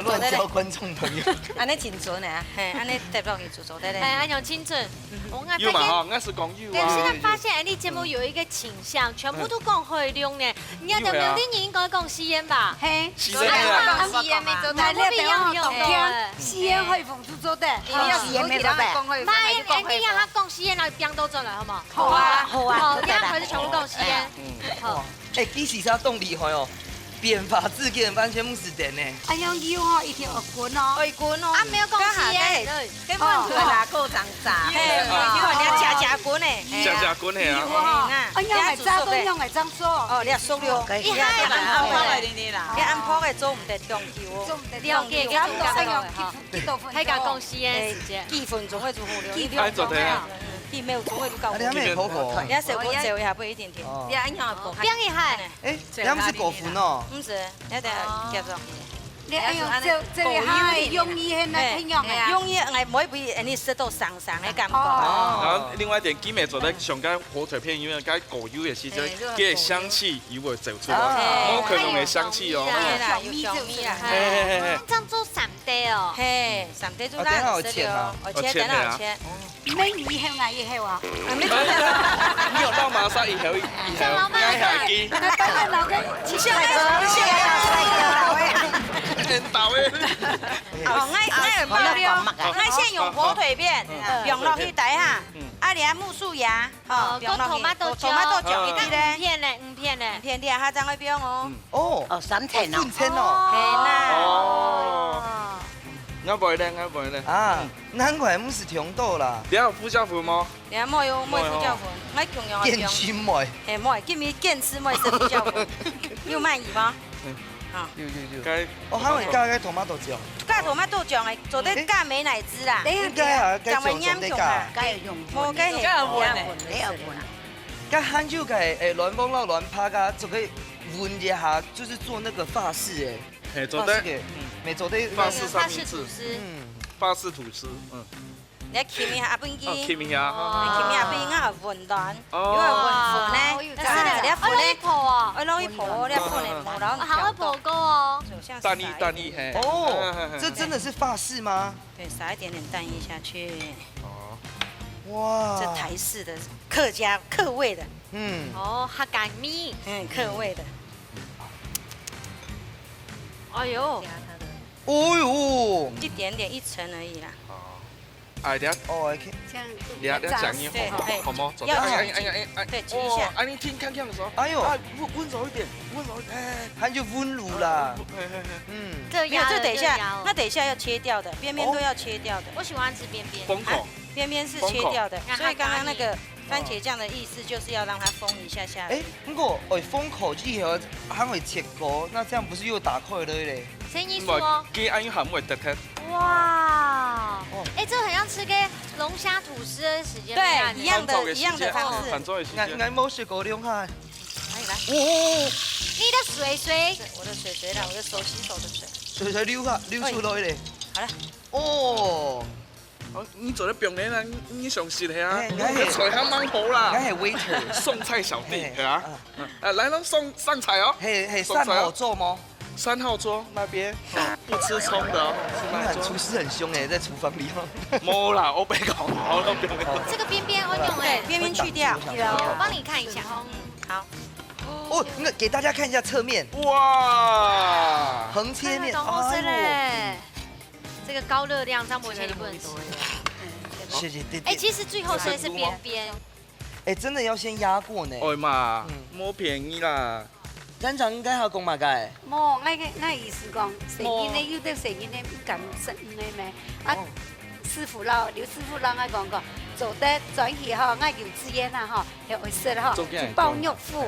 亂交觀眾朋友。恁呢真準啊，嘿，恁呢貼落去就做得咧。哎，恁樣真準。我愛發現，有嘛吼，𠊎係講有啊。對，現在發現哎，你節目有一個傾向，全部都講海陸呢。你要講苗栗人應該講四縣吧？嘿，四縣啊。講四縣沒做到。來，你不一樣用懂聽，四縣海豐就做得，一定要四縣沒做得。講海豐，媽還是講海豐。哎，你讓他講四縣，然後變到轉來好嗎？好啊，好啊，好，這樣還是全部講四縣。好。哎，其實他當厲害哦，變化之間完全毋係人呢。哎呀，有吼，一定要滾哦。愛滾哦。啊，沒有講四縣。根本就拿夠長炸。嘿，你看人家假假滾呢。假假滾係啊。有哈，哎呀，愛炸都用愛這樣做。哦，你熟了。一下就你安排个做毋得中久哦。了解，差不多三了解。幾多分鐘。還敢講四縣時間？幾分鐘个就好了。哎，做得啊。幾秒鐘个就搞。啊，你還沒好火。你要小火照一下，不一定定。哦，這樣樣好。放一下。哎，你們是果粉哦。毋係，你得夾上去。你哎呦，這這一下容易很難聽用哎。容易哎，每一位你食到生生个感覺。哦然後另外一點，佢乜做得像該火腿片，因為該果油也是這，佢个香氣油會走出來，哦無可能个香氣哦。有香味啦，有香味啦。嘿嘿嘿嘿，這樣做三塊哦。嘿，三塊就哦等下有難食切啊了，而且等下有切。沒以後啊，以後啊。啊，沒錯。你有到馬上以後以後，小老闆該下機，那當然了，跟你現在你現在要吃一個。很倒哎。哦，𠊎𠊎有爆料，𠊎先用火腿片，用落去底下，啊，你看木薯芽，吼，哦，用落去，跟tomato tomato醬一滴五咧，片呢，五片呢。片底下正會放哦。哦，哦，三層哦。分。層哦。係啦。哦，𠊎會咧，𠊎會咧。啊，難怪毋係中島啦。等下有胡椒粉無？你看，莫有莫胡椒粉，𠊎共樣啊，見心妹，哎，莫，今日見識莫食胡椒粉，有滿意嗎？有有有。該哦，還有加該tomato醬，加tomato醬个，做得加美乃滋啦。等一下，應該啊，該醬總得加。該用無，該係該要搵啊。該還有該誒，亂放到亂拍啊，做得搵一下，就是做那個法式誒。嘿，做得法式个，沒做得。法式三明治法式吐司。嗯，法式吐司，嗯，你要撿一下，啊，本機，哦，撿一下哈。撿一下，變啊溫暖，哦因為溫暖呢，哦有但是呢，你要哦，粉呢，那一婆哦，哎，落去婆，你要粉呢，然後好會婆哥哦。像彈力彈力嘿。哦，這真的是法式嗎？對，撒一點點蛋液下去，哦，哇，這台式的客家客味的，嗯，哦，客家味。嗯，客味的，哎呦，哦呦，一點點一層而已啦。哎，等下，哦，OK，這樣等下，等下講一下，對好嗎？好嗎？做得，要哎哎哎哎哎，對，擠一下哦，哎，你聽，看看什麼？哎呦啊，溫溫柔一點，溫柔，哎，還有溫柔啦，嘿嘿嘿。嗯，這沒有，這等一下，那等一下要切掉的，邊邊都要切掉的，我喜歡吃邊邊。封口，邊邊是切掉的，那它所以剛剛那個番茄醬的意思就是要讓它封一下下。哎，不過哎，封口以後還會切過，那這樣不是又打開了嘞？生意說，佢安樣還會得得。哇哦，哎，這很像吃個龍蝦吐司的時間對，一樣的一樣的方式。很重要的時間。俺俺無食過龍蝦，可以來，哦，你的水水，我的水水啦，我的手洗手的水。水水流下流出來咧，好了，哦，哦，你做得放咧啦，你你上識係啊，哎你个菜還蠻好啦。俺係waiter，送菜小弟，哎係啊。嗯，啊，來咯，上上菜哦。嘿嘿，送菜哦三號做嗎？三號桌那邊，哦，不吃蔥的哦，是你看廚那一桌。師很凶哎，在廚房裡哦。無啦，我白講，我都不用。這個邊邊我用對哎，，邊邊去掉。我幫你看一下哦。好，哦，那給大家看一下側面，哇，橫切面，看到東西哎嘞。這個高熱量，張伯謙你不能吃。呦，謝謝弟弟。哎，其實最後吃的是邊邊，哎，真的要先壓過呢。哎嘛嗯，無便宜啦。班長應該還要講麼个？無，𠊎个𠊎意思講，細人仔有得細人仔敢食个咩？啊哦，師傅老劉師傅老𠊎講講，做得轉去吼，𠊎有資源啦吼，就會食吼，做得就包肉脯，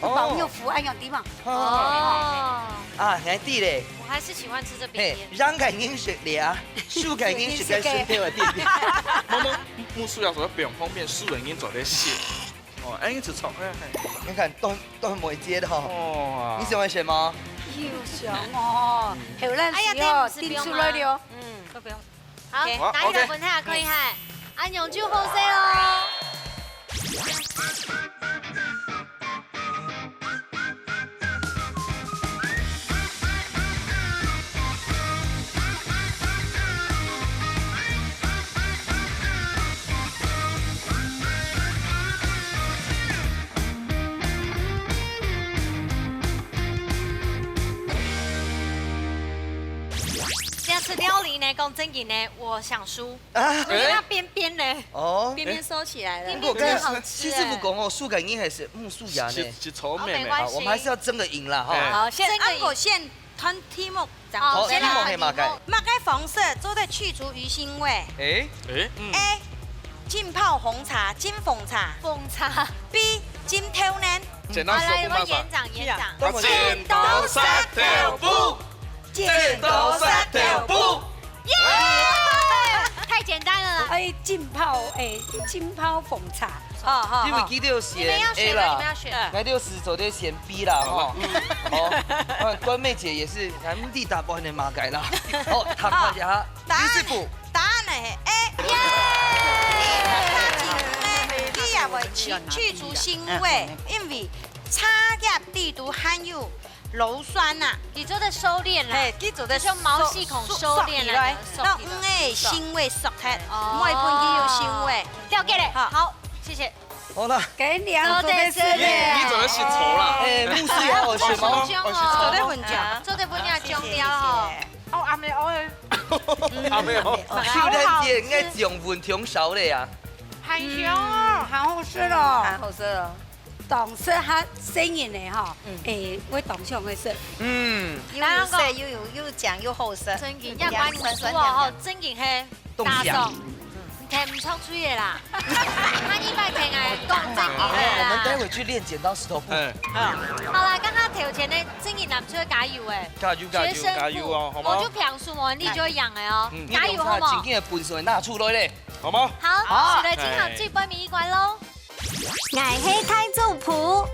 哦包肉脯，哎用知無？哦，哦，啊，還知咧，我還是喜歡吃這邊嘿邊，。讓个人食咧，輸个人食个順便个弟弟。無無，牧師要說不用方便，素人已經做得食。哦，哎，一直炒，哎哎。你看，都都沒接到。哇，你喜歡什麼？有想哦，後來哎呀，時候這不是定出來了。嗯，都不用。好，OK 拿一個分他可以哈。恁樣就好勢哦。 這次料理呢，講正經呢，我想輸。啊？我覺得它邊邊呢，哦。邊邊收起來了。邊邊真的好吃欸。其實不講哦，輸个人還是，嗯，輸贏呢。是，是聰明的。哦，沒關係。好，我們還是要爭個贏啦，哈。哎。好，先，爭個贏。按個先 看題目，正好，好，先來題目係麼个？麼个方式做得去除魚腥味？誒，誒，嗯。A，浸泡紅茶，浸紅茶。紅茶。B，浸豆奶。剪刀石頭布。好，來，我延長，延長。啊，剪刀石頭布。剪刀石頭布。耶！太簡單了啦。哎，浸泡，哎，浸泡紅茶。 好，好，因為佢兜選A啦。你們要選嗎？你們要選。𠊎兜係做得選B啦，吼。好吧。哦，啊，關妹姐也是，哎，毋知答案係麼个啦。好，讀看一下，好，答案，第四步。答案係A。耶！佢也會去，去除腥味，因為茶葉裡肚含有 硫酸啊。佢做得收斂啦，嘿，佢做得就像毛細孔收斂那個，收，收起來。收起來。讓魚个腥味縮忒，哦。毋會分佢有腥味。了解了，好。好，謝謝。好啦。跟你做得失禮。你，你做得失禮啦。哎，牧師也好吃嗎？好吃哦。做得分享。做得分享，謝謝，講了哦。謝謝。哦，阿妹，哦。阿妹，哦。嗯，秀蘭姐，應該講分享少了啊。很香哦。嗯，好好吃哦。很好吃哦。 當適合細人个吼，嗯。誒，會當想个食。嗯。又有色，又有，又靚，又好食。真个，愛怪牧師哦，吼，真个係打爽。你聽毋出來个啦。下一擺聽𠊎講真个啦。哎，我們待會去練剪刀石頭布。哎。好啦，剛剛頭前呢，真个拿出來加油誒。加油，加油，決勝負，加油哦，好嗎？我就平輸無，你就贏了哦。嗯。加油，好無？你兩儕真个本事拿出來咧。好嗎？好，好。所以來進行最尾一關咯。 𠊎係大主廚。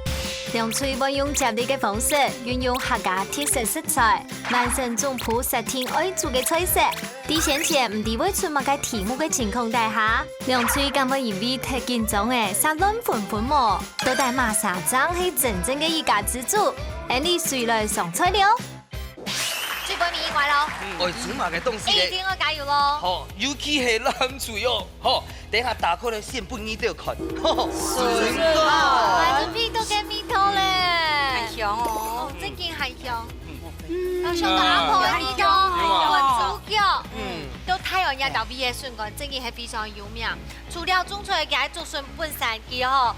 兩隊會用接力个方式，運用客家特色食材，完成總鋪設定愛煮个菜色。在先前毋知會出麼个題目个情況底下，兩隊敢會因為忒緊張而煞亂紛紛無？到底麼儕正係真正个一家之煮？𫣆俚隨來上菜了。 最尾一關咯。嗯。哦，煮麼个東西咧？一定愛加油咯。好，尤其係藍豬肉，好，等下打開來先分你兜看。好，筍乾。哇，準備到該味道咧。嗯，很香哦。哦，真个很香。嗯。有香到阿婆个味道，嗯。有啊。有豬腳，嗯。嗯。到大園這兜位个筍乾，真个係非常有名。除了種出來个竹筍本身佢吼，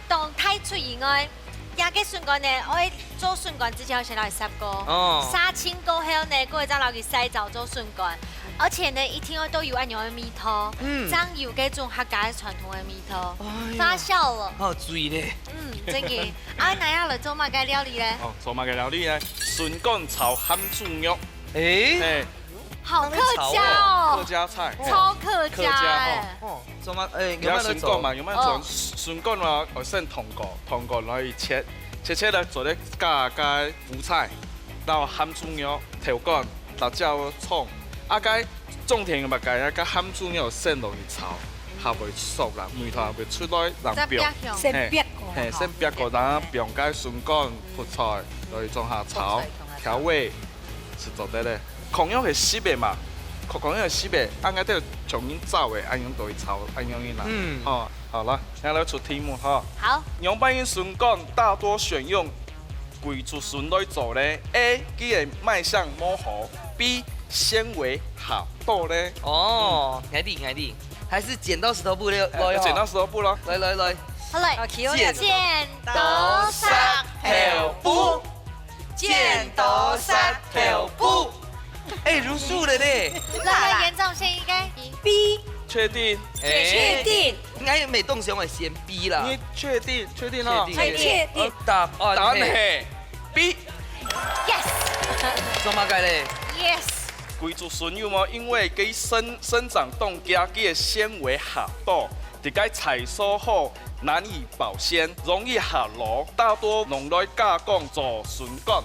當大出以外，這个筍乾呢，愛做筍乾之前愛先來煠過。哦。殺青過後呢，過後正摎佢曬燥做筍乾。而且呢，一定愛都有恁樣个味道，嗯。正有該種客家个傳統个味道，哎喲。發酵了。好醉咧。嗯，真个。啊，那要來做麼个料理咧？哦，做麼个料理咧？筍乾炒鹹豬肉。誒。誒。 好客家哦。客家菜。超客家欸。客家哦。哦，做麼，誒，有麼个做？你愛筍乾嘛，有麼个做？哦。筍乾嘛，愛先燙過，燙過來切，切切來做得加个苦菜，然後鹹豬肉、豆乾、辣椒、蔥。啊，該重點有麼个？該鹹豬肉先落去炒，較會熟啦，味道會出來，然後放。先煏過啦，嘿，吼。先煏過，然後放該筍乾、苦菜，落去總下炒，調味。 係做得咧。同樣係濕个嘛，同，同樣係濕个，恁樣就重新燥个，恁樣都會炒，恁樣个啦。嗯。吼，好了，現在來出題目哈。好。仰般个筍乾大多選用桂竹筍來做咧？A，佢个賣相無好。B，纖維較多咧。哦，𠊎知，𠊎知，還係剪刀石頭布咧，哎，來哦。剪刀石頭布咯。來，來，來。好嘞。啊，起好了。剪刀石頭布。 剪刀石頭布。哎，如數了呢。來，來，嚴重先一個。B。確定？哎。確定。應該每棟想會選B啦。你確定？確定哦？確定。哎，確定。答案係答案係B。Yes。做麼个咧？Yes。桂竹筍有無？因為佢生，生長當遽，佢个纖維較多。 在該採收後難以保鮮，容易下落，大多用來加工做筍乾。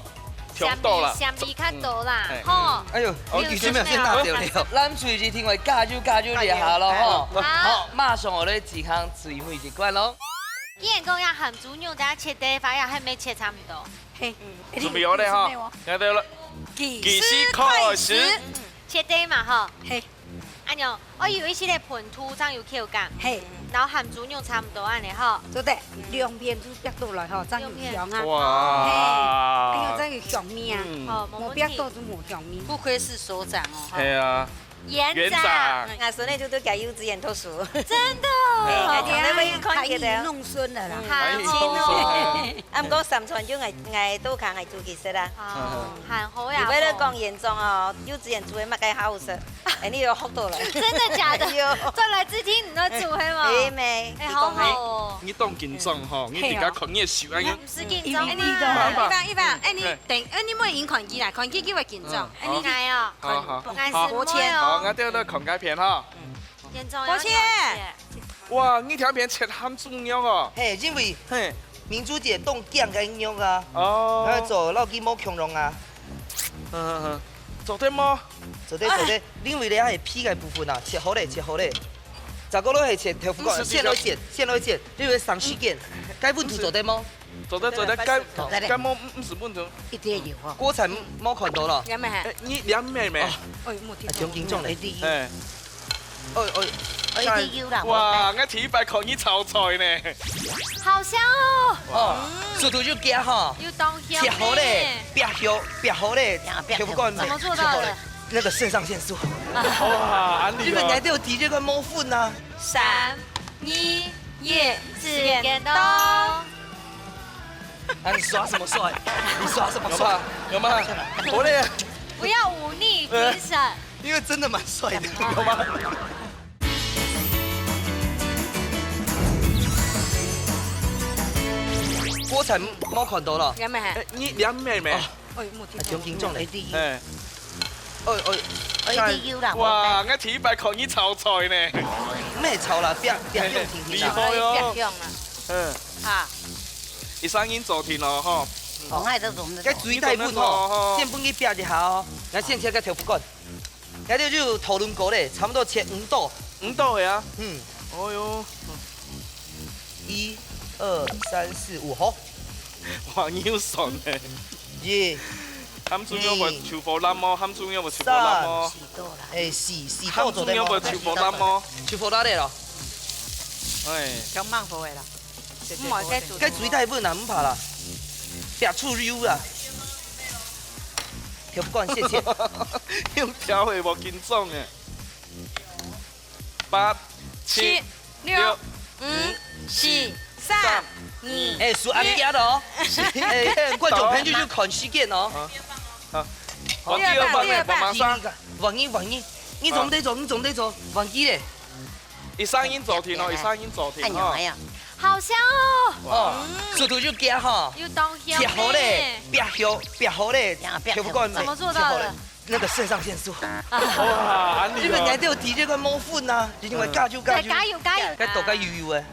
香到啦。香味較多啦，嗯。吼。哎喲，哦，你有先拿掉了。藍隊一定會加油加油一下咯，吼。好。好，馬上我來進行最尾一關咯。既然講要鹹豬肉，大家切丁，發現還沒切差不多。嘿，準備好了哈，來，對了，計時開始。切丁嘛，吼。嘿。 恁樣，哦，有一息个本土正有口感，嘿。然後鹹豬肉差不多恁樣吼。做得，兩片都煏落來吼，正有香啊。哇。嘿，哎喲，正有香味啊。嗯。哦，無問題。無煏到就無香味。不愧是所長哦，哈。係啊。園長。園長。嗯，啊，所以就對佢幼稚園讀書。真的。哎，哦，佢從來沒有看見的。還弄孫了啦。嗯，還弄孫。啊，毋過三餐就𠊎，𠊎都看𠊎煮佢食啦。哦，還好呀。你為了講園長哦，幼稚園煮个麼个好食。 哎，你有學到了。真的假的？有。轉來之前你都煮，係無？係咩？哎，好好哦。你當緊張吼，你自家看你个手，哎呀，毋使緊張嘛。一般，一般，哎，你等，哎，你莫用看佢啦，看佢就會緊張。哎，你，哎呀，好，好，好，抱歉。好，𠊎兜來看該片哈。嚴重要抱歉。哇，你條片切鹹豬肉哦。嘿，因為，嘿，明珠姐當驚該肉啊，哦，𠊎做摎佢無共樣啊。 嗯，嗯，嗯。做得無？做得，做得。因為這係皮个部分啊，切好咧，切好咧。再過來係切豆腐乾，毋使先來切，先來切，因為省時間。該溫度做得無？做得，做得，該，做得咧。該無，毋使溫度。一定有哦。鍋鏟無看到了。兩妹。哎，你兩妹妹。哦。哎，莫提。啊，重緊張咧。哎。 哦，哦，哎，哎，你有啦，哇，𠊎第一擺看你炒菜呢。好香哦。哦，速度又加哈。又當香呢。切好咧，煏好，煏好咧，呀，煏好。豆腐乾，怎麼做到的？切好咧，那個腎上腺素。哇，恁厲害。你本來就有提這個毛粉啊。三、二、一，時間到。啊，你耍什麼帥？你耍什麼帥？有嗎？有嗎？好咧。不要忤逆評審。 因為真的蠻帥的，有嗎？鍋鏟無看到了。兩妹。哎，你兩妹妹。哦。哎，莫提。啊，重緊張咧。哎。哦，哦。哎，你有啦，哇，𠊎第一擺看你炒菜呢。毋係炒啦，煏，煏用定定啦。厲害哦。煏用啊。嗯。啊。一儕人做定咯，吼。哦，該就做毋得。該水太滾吼，先分佢煏一下哦。來，先切個豆腐乾。 該就就討論過咧，差不多切五刀。五刀係啊？嗯。哦喲。一、二、三、四、五，好。哇，你有算呢。一、鹹豬肉會臭火辣無？鹹豬肉會臭火辣無？三、哎，四，四刀做得無？鹹豬肉會臭火辣無？臭火辣个咯。哎。強猛火个啦。 毋好再煮。該水太滾啦，毋怕啦。煏出油啦。豆乾謝謝。用煏个無緊張个。八、七、七、六、六、五、五、四、四、三、三、二、哎，數恁遽哦。一。哎，觀眾朋友就看時間哦。啊，啊。換第二棒咧，換馬上。換你，換你，你總得做，你總得做，換你咧。 一儕人做定哦，一儕人做定哦。哎呀，哎呀。好香哦。哦，速度又加哈。又當香呢。切好咧，煏好，煏好咧，呀，煏，豆腐乾怎麼做到的？切好咧，那個腎上腺素。哇，恁厲害。你本來就有提這個毛粉啊，你另外加油加油。加油，加油。該多加油油欸。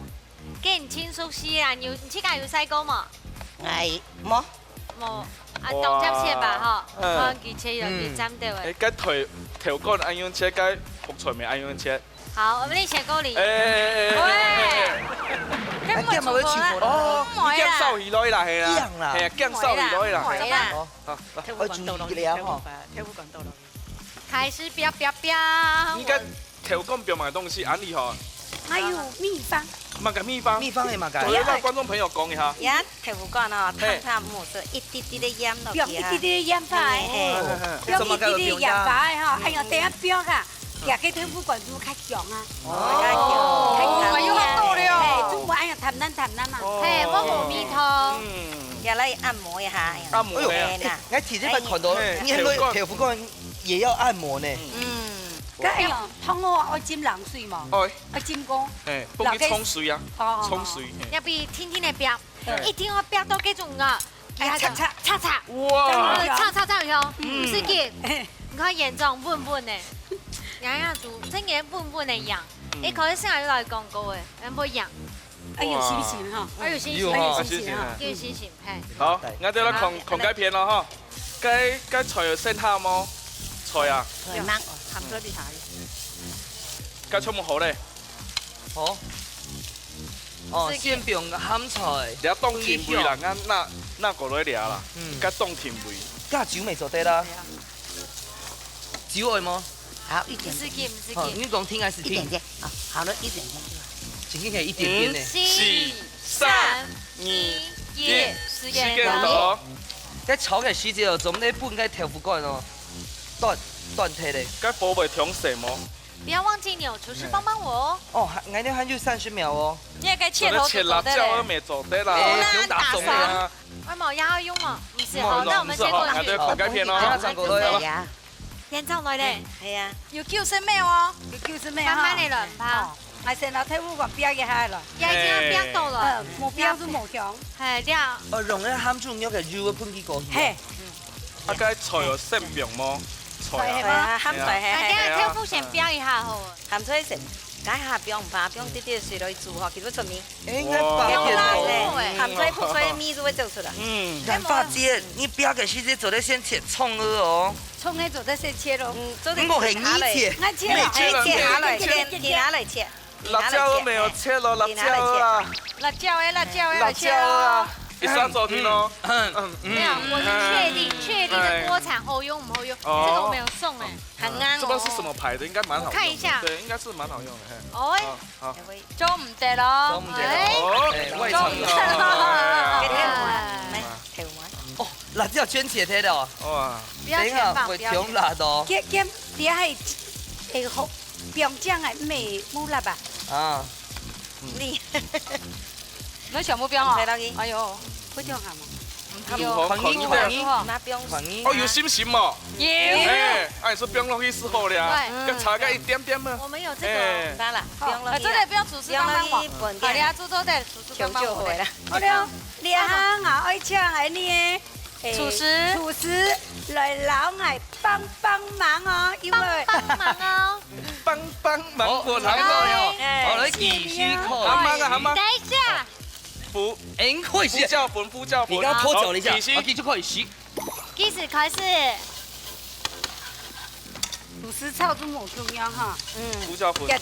該你真熟悉啊，你有，你自家有試過無？哎，無。 無，啊，當接切吧，吼，嗯。看佢切有幾針對欸。哎，該豆，豆乾恁樣切，該覆菜面恁樣切。好，我們一起鼓勵。哎，哎，哎，哎，哎。喂，哎，你點麼會出火啦？哦，你點燒起來啦，係啦。一樣啦。係啊，點燒起來啦。一樣啦。哦，好，來。豆腐乾倒落去，我注意一下吼。豆腐乾，豆腐乾倒落去。開始煏煏煏。你該 豆乾表買東西，恁厲害。還有秘方。麼个秘方？秘方係麼个？做得摎觀眾朋友講一下。呀，豆腐乾哦，嘿。燙燙，抹上一滴滴个鹽落去啊。放一滴滴个鹽巴仔。嘿，嘿。放一滴滴个鹽巴仔吼，哎喲，等下放下，佢个豆腐乾就較香啊。哦。較香，哦，又好多了。嘿，就無恁樣淡淡淡淡嘛。哦。嘿，無無味道。嗯。也來按摩一下，哎呀。按摩一下。哎喲，嘿啦。哎，𠊎第一擺看到，嘿，你還會豆乾。豆腐乾也要按摩呢。嗯。 該哎喲，燙好啊，愛浸冷水無？愛。愛浸過。嘿，幫佢沖水啊，哦，哦，哦。沖水，嘿。要比天天个煏，嘿。一定要煏到該種啊，哎呀，擦擦。擦擦。哇。呃，擦擦才有用，嗯。毋使緊。你看嚴重穩穩呢，洋洋煮，真个穩穩个樣。嗯。哎，可是上來有來講過欸，人會樣。哎，有信心哈。哇。哎，有信心。有哈，哎，有信心哈。有信心，嘿。好，那就來看，好，看該片了哈。該，該菜有先下無？菜啊，菜吂哦。鹹菜厲害。該全部好咧。好。哦，先放鹹菜。你愛當甜味啦，𠊎拿，拿過來了啦。嗯。該當甜味。加酒乜做得啦。酒愛無？好，一點點。毋使緊，毋使緊。好，你講甜還係甜？一點點啊，好了，一點點就好。真的可以一點點呢。嗯。四、三、二、一，時間到。時間到。該炒个時節哦，做毋得分該豆腐乾哦，斷，斷忒咧。該火會忒細無？不要忘記鈕，廚師幫幫我哦。哦，還，𠊎兜還有三十秒哦。你也該切頭切辣椒都做得嘞。乜做得啦。哎，不用打爽了。哎，無，也要用嗎？不是，好，那我們先過去。好，那我們先過去。等下轉過來哦。 天上來咧。係啊。有救生帽哦。有救生帽哈。慢慢地來，毋怕。哦，𠊎先拿豆腐乾煸一下咯。也已經要煸到了。嗯，無煸就無香。係，這樣。哦，用該鹹豬肉个油分佢過去。係。啊，該菜有先放無？菜啊。係啊，鹹菜係。啊，這樣豆腐先煸一下好了。鹹菜先，該下放毋怕，放滴滴水落去煮吼，佢會出味。 哎，該哇，八點哦。鹹菜浮出來，味就會走出來。嗯。蘭花姐，你煸个時節做得先切蔥仔哦。蔥仔做得先切咯。嗯，做得毋好係你切，𠊎切啦。你切，你切下來，你切，你拿來切。辣椒都沒有切咯，辣椒啊。辣椒欸，辣椒欸，辣椒啊。一下做定咯。嗯，嗯，嗯。沒有，我是確定，確定這鍋鏟好用毋好用，哦。這個我沒有送欸。很硬哦。這不知道是什麼牌的，應該蠻好用的。我看一下。對，應該是蠻好用的，嘿。哦，欸。好。 做毋得咯。做毋得咯。哎。哦，哎，外場的。做毋得咯。哎。來，豆丸。哦，辣椒全切忒了哦。哇。不要全放，等一下會忒辣哦。不要全放。這，這，這還，會好，放醬啊，毋係無辣吧？啊。你。你全部放哦。放落去。哎喲。會忒鹹嗎？ 有，放入去，放入去。那放，放入去。哦，有信心哦。有。哎，哎，說放落去就好了啊，對。該差个一點點嘛。我們有這個。哎。好啦，放落去啦。啊，這個不用廚師幫忙哦。放落去，好，你要做做對，廚師幫忙哦。求救回來。好了，這下𠊎愛請𠊎个，哎，廚師。廚師來摎𠊎幫幫忙哦，因為幫幫忙哦。幫幫忙，好，我來了。來。哎。好，來，繼續看。幫忙啊，幫忙。等一下。 呼，哎，你看一下。呼叫粉，呼叫粉。你剛剛脫腳了一下，好，繼續。啊，繼續看一下。幾時開始？廚師炒就無共樣哈。嗯。呼叫粉。哎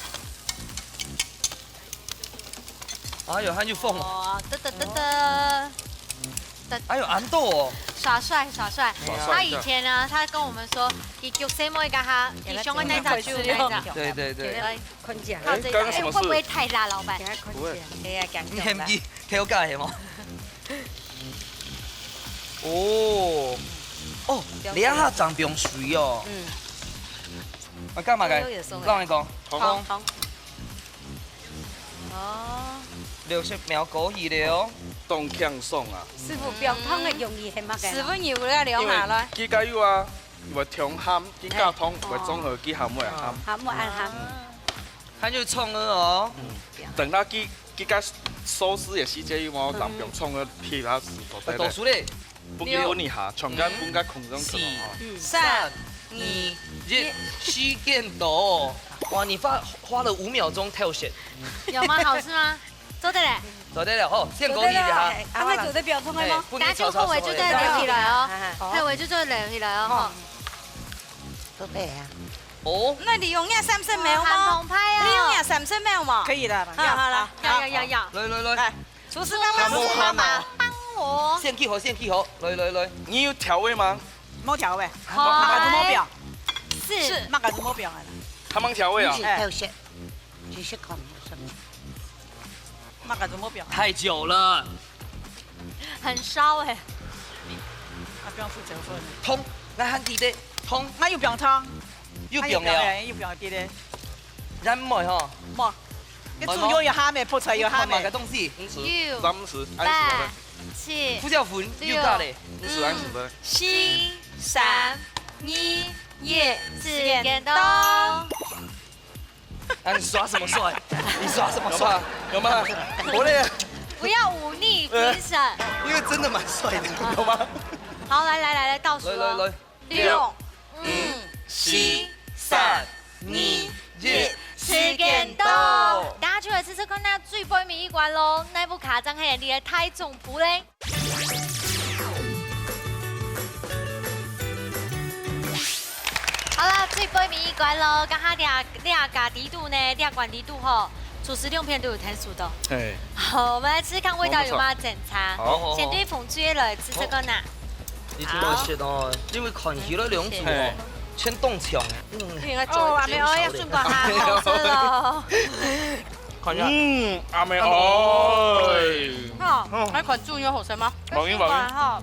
喲，還有風哦。哦，嘚嘚嘚嘚。哎喲，恁多哦。耍帥，耍帥。耍帥一下。他以前呢，他跟我們說，佢腳細妹該下，佢想愛哪隻就哪隻。對，對，對。對。 看一下。哎，剛剛什麼事？哎，會不會太辣，老闆？給他看一下。不會。哎呀，講講啦。你嫌佢忒辣係無？哦，哦，這下正放水哦。嗯。啊，幹嘛个？哎喲，有送欸。讓你講。好，好。哦。六十秒過去了哦。當輕鬆啊。師傅，放湯个用意係麼个？師傅，你有來量下來。因為佢加油啊。 會忒鹹，佢加湯會綜合佢鹹會鹹。鹹會恁鹹。還有蔥仔哦。嗯，等到佢，佢个壽司个時節有無？嗯。當放蔥仔，其他是做得个。倒水咧。分佢溫一下，全部分佢空中去咯，嗯。吼。嗯。三、二、一，時間到。哇，你花，花了五秒鐘挑選。有嗎？好吃嗎？ 做得咧。做得了吼，先恭喜一下。做得了，哎，啊，𠊎做得放湯个無？哎，等下就後尾就做得撈起來哦。哎，哎，哎。後尾就做得撈起來哦，吼。做得啊。哦。該你用這三色苗無？哦，很澎湃哦。你用這三色苗無？可以了，好，好了，好，好，好。要，要，要。來，來，來。來，廚師幫忙，廚師幫忙。幫我。先起火，先起火。來，來，來。你有調味嗎？無調味。好。麼个都無放。是。是，麼个都無放啊。還吂調味啊？哎。你是挑選。 試試看有什麼。麼个都無放。太久了。很燒欸。啊，放負責份。湯，𠊎還記得，湯。𠊎有放湯。有放了。𠊎有放了，有放記得。然毋會吼。無。該豬肉有鹹个，泡菜有鹹个。看麼个東西。有。三十，八、七、胡椒粉有加咧。六、五、四、三、二、一，時間到。 啊，你耍什麼帥？你耍什麼帥？有嗎？有嗎？我那個不要忤逆評審。因為真的蠻帥的，有嗎？好，來，來，來，來，倒數哦。來，來，來。六、五、四、三、二、一，時間到。大家就來試試看，該最背尾一關咯，哪部卡正係你个大丈夫咧？好啦，最尾尾一關咯，剛剛這，這个底肚呢，這關底肚吼，廚師兩片都有聽熟到。嘿。好，我們來吃看味道有沒有檢查。好，好，好。先對紅隊來試試看吶。你聽我說哦，因為看起來兩組哦，嘿。全當強。嗯。哦，阿妹哦，要順管哈，好吃哦。看一下。嗯，阿妹哦。哦，還看豬肉好食嗎？無影，無影。哈。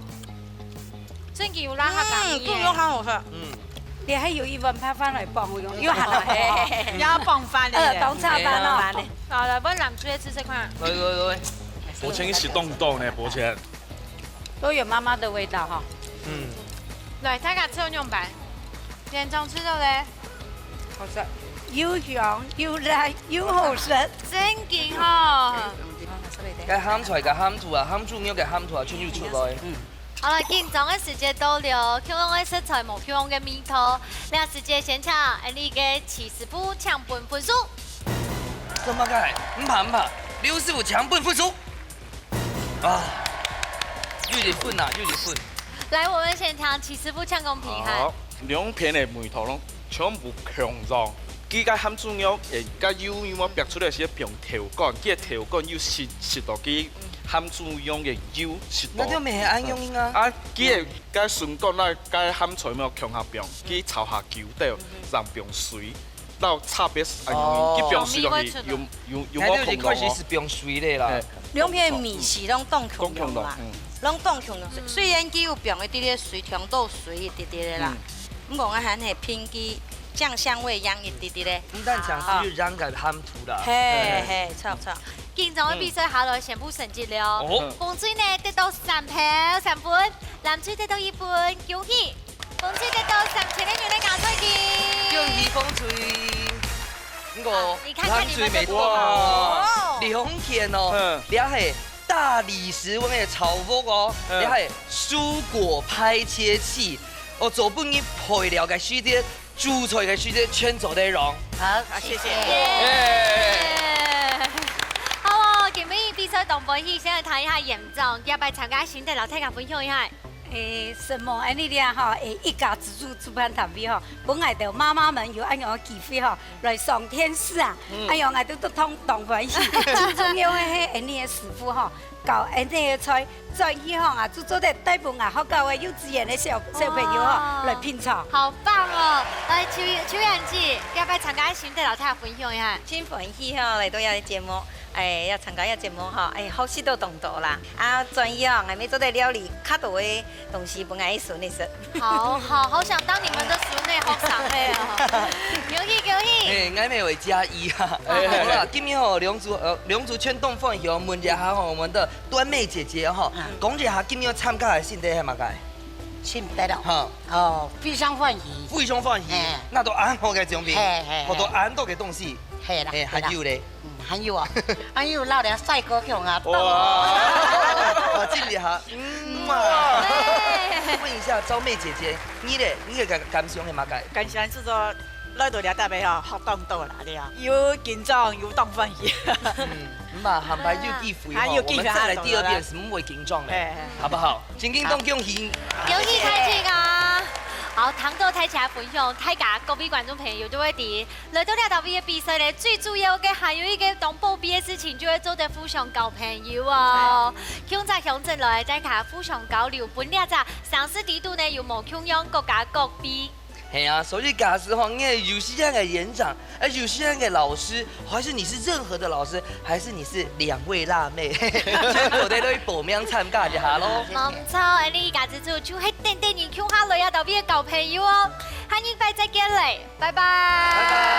真个有拉下感嗯，豬肉好好食。嗯。你還有一碗白飯來傍，又，又還來。要傍飯的耶。呃，傍茶飯哦。傍飯的。好，來，分藍隊試試看。來，來，來。抱歉，你食當多呢，抱歉。都有媽媽的味道哈。嗯。來，大家吃兩碗，先從吃到嘞。好食。又香又辣又好食。真个吼。該鹹菜个鹹度啊，鹹豬肉个鹹度啊，全有出來。嗯。 好了，緊張个時節到了，共樣个食材無共樣个味道。這時節先請𠊎俚个徐師傅請分分數。做麼个？毋怕，毋怕，劉師傅請分分數。啊，有一分啊，有一分。來，我們先請徐師傅請公平哈。好，兩片个味道咯。 全部共樣。佢个鹹豬肉，誒，个油有無煏出來係放豆乾，佢个豆乾有吸，吸到佢鹹豬肉个油，吸到。那就沒很安用啊。啊，佢个，个筍乾啦，个鹹菜無共下放，佢炒下久了，正放水，到差別安用，哦。佢放水落去，有，有，有無共樣哦。那就一開始是放水的啦。嘿。兩片味緒攏當共樣啦，當共樣，嗯。攏當共樣。雖然佢有放一滴滴水，調到水一滴滴的啦。嗯。 毋過𠊎還係憑佢醬香味揚一滴滴咧。毋單淨係有揚个鹹度啦。嘿，嘿，著，著。緊張个比賽下來宣布成績了。哦。紅隊呢得到三票三分，藍隊得到一分，恭喜！紅隊得到三千个銀个加菜金。恭喜紅隊！毋過，好，你看看你們的藍隊無多好哦。哇。兩片哦，嗯。這係大理石溫个炒鍋哦，嗯。這係蔬果拍切器。 哦，做分你配料个時節，煮菜个時節，全做得用。好，謝謝。耶！好哦，今晡日比賽當歡喜，先來聽一下嚴總，這擺參加心得摎大家分享一下。誒，承蒙恁呢咧吼，誒，一家之煮煮飯團隊吼，分𠊎兜媽媽們有恁樣个機會吼，來上電視啊，嗯。哎喲，𠊎兜都當，當歡喜。最重要个係恁呢个師傅吼， 教恁呢个菜，轉去吼啊，就做得帶分啊學校个幼稚園个小，小朋友吼，哇。來品嚐。好棒哦！來，秋，秋雅姐，要不要參加心得摎大家分享一下？真歡喜吼，來到這个節目，哎，要參加這个節目吼，哎，學習到當多啦。啊，轉去吼，𠊎乜做得料理較多个東西分𠊎个孫仔食。好，好，好想當你們的孫仔，好想哎哦。恭喜，恭喜！哎，𠊎乜會加一啊。哎，好啦，今日吼，兩組，呃，兩組全當歡喜哦，問一下吼，我們的 端妹姐姐哈，嗯。講一下今日參加个心得係麼个？心得哦。哈。哦，非常歡喜。非常歡喜。嘿。拿到恁好个獎品，嘿，嘿，嘿。學到恁多个東西。嘿啦，嘿，嘿啦。還有咧？嗯，還有啊，還有老了帥哥強啊。哇。啊，敬一下。嗯啊。哇。問一下昭妹姐姐，你咧？你个感，感想係麼个？感想係說， 來到這搭位吼，學當多啦，了。又緊張又當歡喜。嗯，毋怕，下擺有機會吼，啊，有機會我們再來第二遍，啊，當然啦。是毋會緊張的，嘿，嘿。好不好？真經當恭喜。恭喜大家啊！好，聽到大家分享，大家各位觀眾朋友都會知，來到這搭位个比賽呢，最主要个還有一個當寶貝个事情，就係做得互相交朋友哦。共下鄉鎮來，大家互相交流，分這隻城市底肚呢，有無共樣各家各味。 係啊，所以假使吼，你係有線个園長，呃，有線个老師，還是你是任何的老師，還是你是兩位辣妹，全部都可以報名參加一下咯。無錯，恁呢一家之煮就係等等你共下來啊，特別个交朋友哦。下禮拜再見咧，拜拜。拜拜。